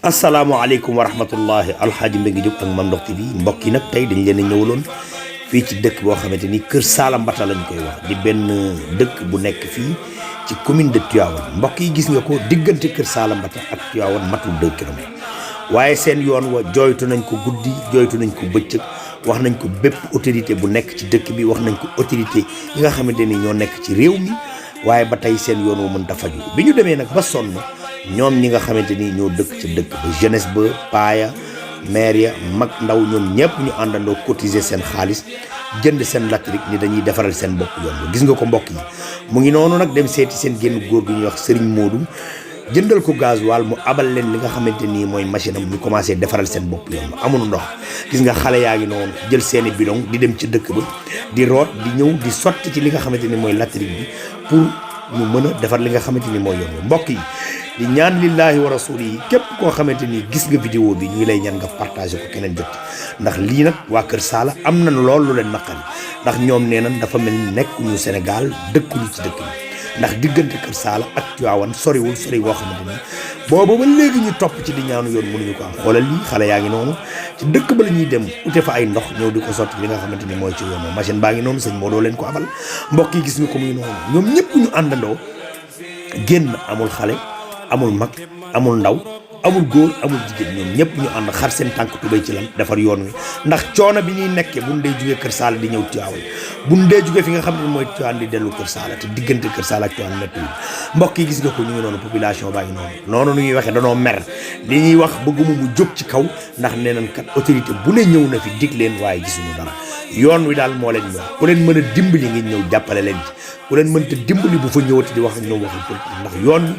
asalaamaaleykum wa rahmatullahi alxaaji Mbengue Diop ak Mame Ndokh TV mbokk yi nag tey dañ leen a ñëwaloon fii ci dëkk boo xamante ni Kër Saala Mbata lañ koy wax di benn dëkk bu nekk fii ci commune de Tivaouane mbokk yi gis nga ko diggante Kër Saala Mbata ak Tivaouane matul 2 kilomètres waaye seen yoon wa jooytu nañ ko guddi jooytu nañ ko bëccëg wax nañ ko bépp autorité bu nekk ci dëkk bi wax nañ ko autorité yi nga xamante ni ñoo nekk ci réew mi waaye ba tey seen yoon wa mën ta faju bi ñu demee nag ba sonn ñoom ñi nga xamante ni ñoo dëkk ci dëkk ba jeunesse ba paaya maire ya mag ndaw ñoom ñëpp ñu àndandoo cotiser seen xaalis jënd seen latrik ni dañuy defaral seen bopp yoon ba gis nga ko mbokk yi mu ngi noonu nag dem seeti seen génn góor gu ñuy wax Serigne Modou jëndal ko gasoil mu abal leen li nga xamante nii mooy machine am ñu commencé defaral seen bopp yoon ba amul ndox gis nga xale yaa ngi noonu jël seeni bidon di dem ci dëkk ba di root di ñëw di sotti ci li nga xamante ni mooy latrik bi pour ñu mën a defar li nga xamante ni mooy yoon ba mbokk yi di ñaan lillahi wa rasuli yi képp koo xamante ni gis nga vidéo bi ñu ngi lay ñaan nga partagé ko keneen jot ndax lii nag waa Kër Saala am nañ lool lu leen naqari ndax ñoom nee nañ dafa mel ni nekkuñu Sénégal dëkkuñu ci dëkk bi ndax diggante Kër Saala ak Tivaouane sori woo xamante ni boobu ba léegi ñu topp ci di ñaanu yoon mënuñu ko am xoolal lii xale yaa ngi noonu ci dëkk ba la ñuy dem ute fa ay ndox ñëw di ko sotti li nga xamante ni mooy ci yoon machine baa ngi noonu sëñ moo doo leen ko abal mbokk yi gis nga ko muy noonu ñoom ñëpp ñu àndandoo génn amul xale amul mag amul ndaw amul góor amul jigéen ñoom ñëpp ñu ànd xar seen tànk tubéy ci lan defar yoon wi ndax coono bi ñuy nekkee bu ñu dee jugee Kër Saala di ñëw Tivaouane bu ñu dee jugee fi nga xam ne mooy Tivaouane di dellu Kër Saala te diggante Kër Saala ak Tivaouane métti mbokk yi gis nga ko ñu ngi noonu population baa ngi noonu nu ñuy waxee danoo mer li ñuy wax bëgguma mu jóg ci kaw ndax nee nañ kat autorité bu ne ñëw na fi dig leen waaye gisuñu dara yoon wi daal moo leen ñor ku leen mën a dimbali ngeen ñëw jàppale leen ci ku leen mënta dimbali bu fa ñëwati di wax ak ñoom waxal politique ndax yoon wi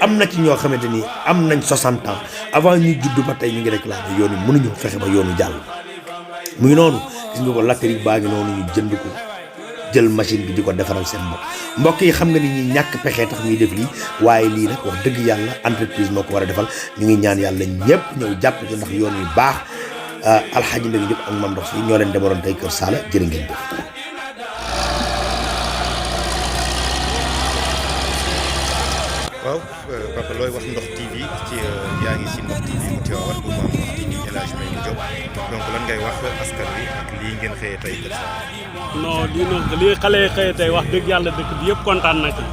am na ci ñoo xamante ni am nañ 60 ans avant ñuy judd ba tey ñu ngi réclamé yoon wi mënuñu fexe ba yoonu jàll mu ngi noonu gis nga ko latrik baa ngi noonu ñu jënd ko jël machine bi di ko defaral seen bopp mbokk yi xam nga ni ñi ñàkk pexe tax ñuy def lii waaye lii nag wax dëgg yàlla entreprise moo ko war a defal ñu ngi ñaan yàlla ñëpp ñëw jàpp ci ndax yoon wi baax alxaaji Mbengue Diop ak Mame Ndokh si ñoo leen demaroon tey Kër Saala jërë ngeen jëf. waaw papa looy wax Ndokh TV ci yaa ngi si Ndokh TV bu Tivaouane bu Mame Ndokh TV El Hadj Mbengue Diop donc lan ngay wax askan wi ak lii ngeen xëyee tey Kër Saala. non lii xale yi xëyee tey wax dëgg yàlla dëkk bi yëpp kontaan na ci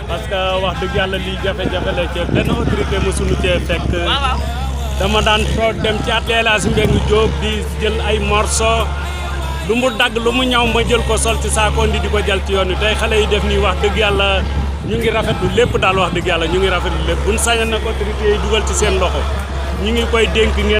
parce que wax dëgg yàlla lii jafe-jafe la ci benn autorité mësuñu cee fekk dama daan toog dem ci atelier El Hadj Mbengue Diop di jël ay morceau lu mu dagg lu mu ñaw ma jël ko sol ci saako di ko jël ci yoon wi tey xale yi def nii wax dëgg yàlla ñu ngi rafetlu lépp daal wax dëgg yàlla ñu ngi rafetlu lépp buñ sañoon nag autorité yi dugal ci seen loxo ñu ngi koy dénk ngeen